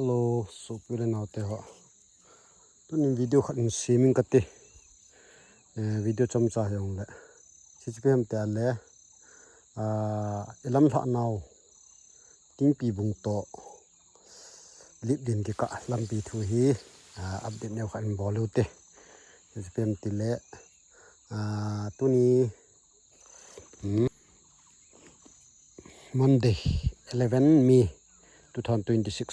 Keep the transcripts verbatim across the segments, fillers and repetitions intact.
Hello, sopi le naote ho. Tunin video khat in semin kate. Eh, video chomcha hijongle. Hiche ipi ham itile. Ah, ilamlhah nau. Tingpi bung toh. Liplen kikah lampi thu hi. Ah, update neo khat in bol ute. Hiche ipi ham itile. Ah, tuni. Hmm. Monday, eleven May two thousand twenty-six.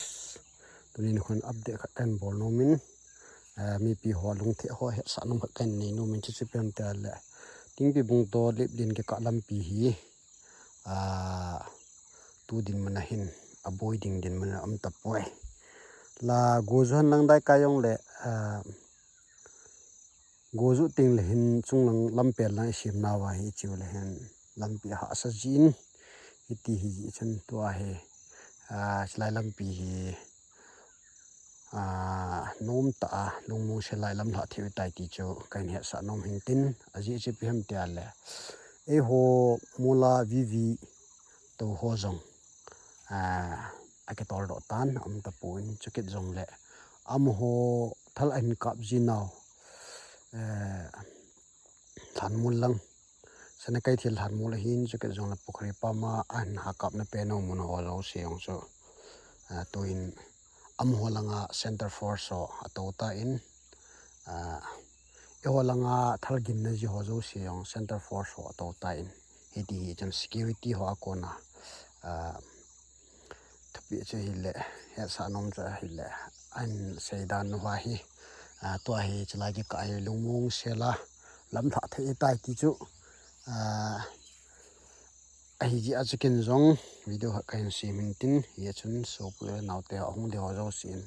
Tunin khun update khat kahin bol nomin, eh, mipi ho lungthim ho hetsah nom khat kahin nei nomin hiche ipi ham itile. Tingpi bung toh Liplen kikah lampi hi, ah, tu dinmun a hin, aboi ding dinmun a um tapoi. La gojuhan lang dai kajongle, ah, Goju teng le hin chunglang lampi lang isem nauva hi chiu le hin lampi hahsa jin hiti hi chun tua hi, ah, chulai lampi hi, ah, nomtah a lungmong sel a ilamlhah thei u tai ti chu kahin hetsah nom hin tin, ajeh chu ipi ham itile. Eiho mol a vivi tou ho jong, ah, akitol doh tan, um tapon, chukit jongle. Amaho thal ahin kap ji nau. Eh, lhanmol lang. Senakeithel lhanmol ahin, chukit jongle Pukhuri pam a ahin ha kapna pen u mun ho jouse jong chu. Eh, tuhin amaho langa center force ho atou tan. Ah, eiho langa thal ginna ji ho jouse jong center force ho atou tan. Hiti hi chun security ho a kona, ah, thupi chu hile, hetsah nom chu hile, ahin seidan u hi, ah, tua hi chulai kikah hi lungmong sel a lamlhah thei tai ti chu, ah, ahi jeh a chu ken jong video khat kahin sem hin tin, hia chun sopi le naote ho ahung ding ho jousen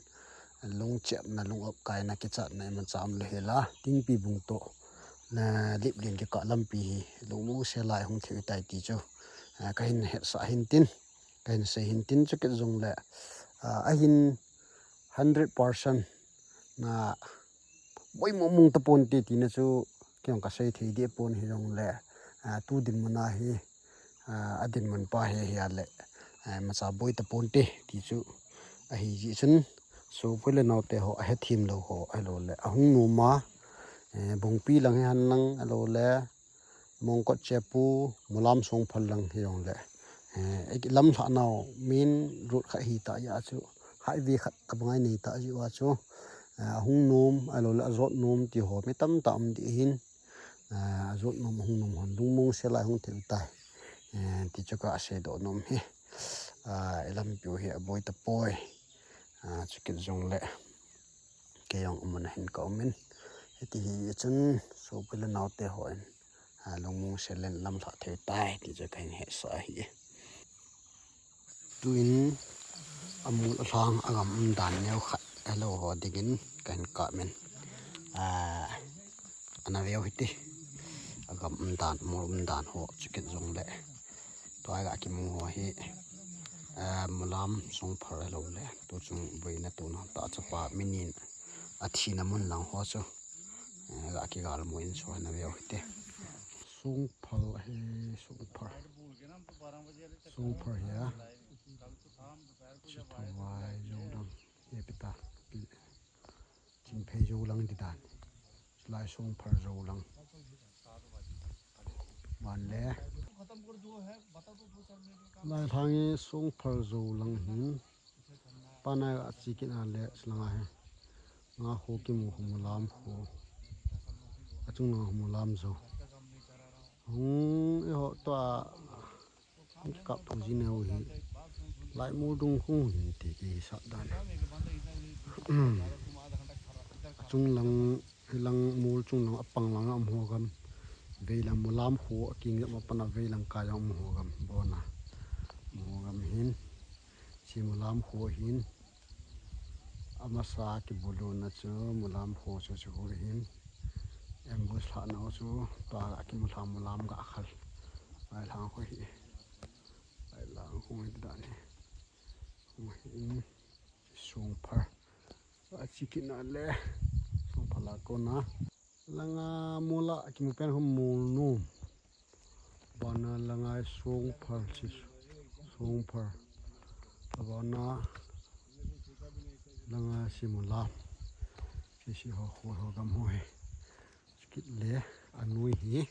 lungchepna, lung-op kaina, kichatna imacha um lou hela, Tingpi bung toh, na, Liplen kikah lampi hi lungmong sel a ihung thei u tai ti chu, ah, kahin hetsah hin tin, kahin sei hin tin, chukit jongle, ah, ahin hundred percent na boi mong mong tapon te tina chu kei jong kasei thei deh pon hijongle, ah, tu dinmun a hi, ah, adinmun pa hi hia le, ah, imacha boi tapon te ti chu ahi jeh chun sopi le naote ho ahethem lou ho ahilou le ahung nom a, eh, Bungpi lang hihen lang ahilou le Mongkot Chepu, Mulam Songphal lang hijongle. Eh, ilamlhah nau main road khat hita jeh a chu, highway khat abang a inei ta jeh a chu, eh, ahung nom, ahilou le ajot nom ti ho mi tamtah um ding ahin, eh, ajot nom, ahung nom hon lungmong sel a ihung thei u tai. Eh, ti chu kasei doh nom hi. Ah, ilampi u hi aboi tapoi. Ah, chukit jongle. Kei jong amun a hin ka umin. Hiti hi chun sopi le naote hon, ah, lungmong sel in lamlhah thei u tai ti chu kahin hetsah ahi. Tuin amol alhang agam umdan neo khat ahilou ho dingin kahin kap in. Ah, ana veu hite. Agam umdan, amol umdan ho chukit jongle. Tua ga kimu ho hi, eh, Mulam Songphal ahilou le. Tu chung boina tuna tah chapa minin athina mun lang ho chu. Eh, ga kigal mu in chu ana veu hite. Songphal hi, Songphal. Songphal hi a. Chithawai Joulang. Epi ta. Pi. Chingphei Joulang ti dan. Chulai Songphal Joulang. Ban le. Lai lhang hi Songphal Joulang hin. Pana achi kit a le chulanga hi. Nga kho kimu kho Mulam kho. Achung langa kho Mulam Jou. Hung eiho tua. Kap thu ji neo hi. Lai mol dung khung hin ti kisah dan. Achung lang, hilang mol chung lang, apang lang a um ho gam. Veilang Mulam kho, aking jep a pat a veilang kai a um ho gam. Bona. Um ho gam hin. Chi Mulam kho hin. Amasa kibuluna chu Mulam kho chu chu hin. Ambush lhahna chu tua ga kimu lha Mulam ga khal. Lai lhang kho hi. Lai lhang kho hi dan hi. Kho hi Songphal. Achi kit a le. Songphal a kona. Langa mol a kimu pen kho Molnom. Bana langa Songphal chi Songphal. Bana Langa simu la. Sisi ho, ho, ho gam ho hi. Kit le, anui hi.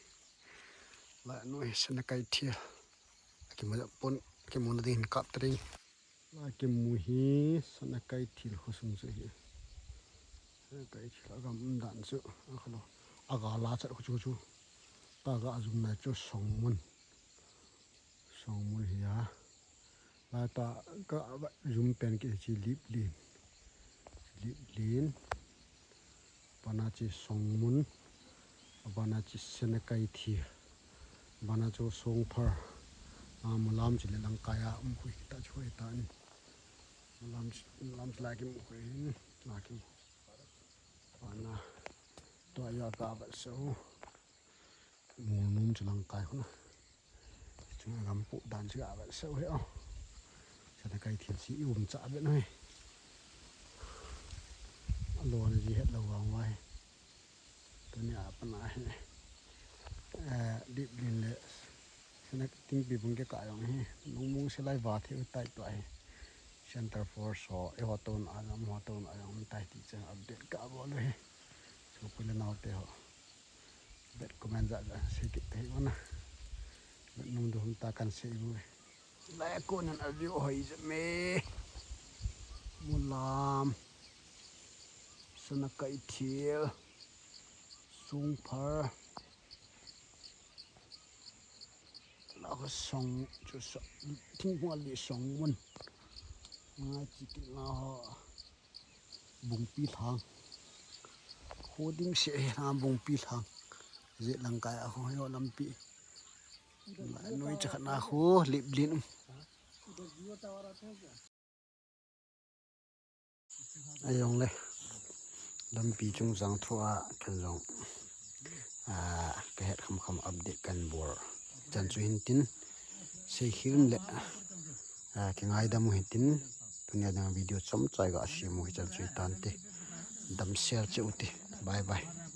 La anui hi Sanakeithel. Akimu pon, akimu na ding hin kap tring. La kimu hi Sanakeithel khosung chu hi. Sanakeithel agam um dan chu. Akhalo. Aga la chat khu chu chu. Ta ga zum na chu Songmun. Songmun hi a. La ta ka va zum pen ki chi Liplin. Liplin. Bana chi Songmun. Bana chi Sanakeithel. Bana chu Songphar. A mulam chi le langkai a um khu hi ta chu hi ta ni. Mulam, mulam chi la kimu khu hin. La kimu. Bana. Tua ya ka va so. Mol num chu langkai khu na. Chunga gam pu dan chu a va so he o. Sanakeithel si i um cha ve noi. Alo na ji het lo vang vai. Tunia pana he. Eh, Liplin le. Sanakeithel pi bung ke ka yong he. Nung mung se lai va the u tai tua he. Center force ho. E ho ton a gam ho ton a yong tai ti chen update ka bol he. So pule nau te ho. Bet comment ja ja sei kit te hi vana. Bet nung du hung ta kan sei bu. La ko nan a view hoi je me. Mulam. Sanakeithel. Songphar. La ko Song chu sa. Thingphung a li Songmun. Nga chi kit na ho. Bungpi thang. Ho ding se hi na Bungpi thang. Je langkai a ho yo lampi. Noi cha khat na ho Liplin. Ayong le. Lampi chung jang thu a kan jong. A, ka het kham kham update kan bol. Chan chu hin tin. Sei khil le. A, ki ngai dam u hin tin. Tunia dang video chom chai ga simu hi chan chu hi tan te. Dam share che u te. Bye bye.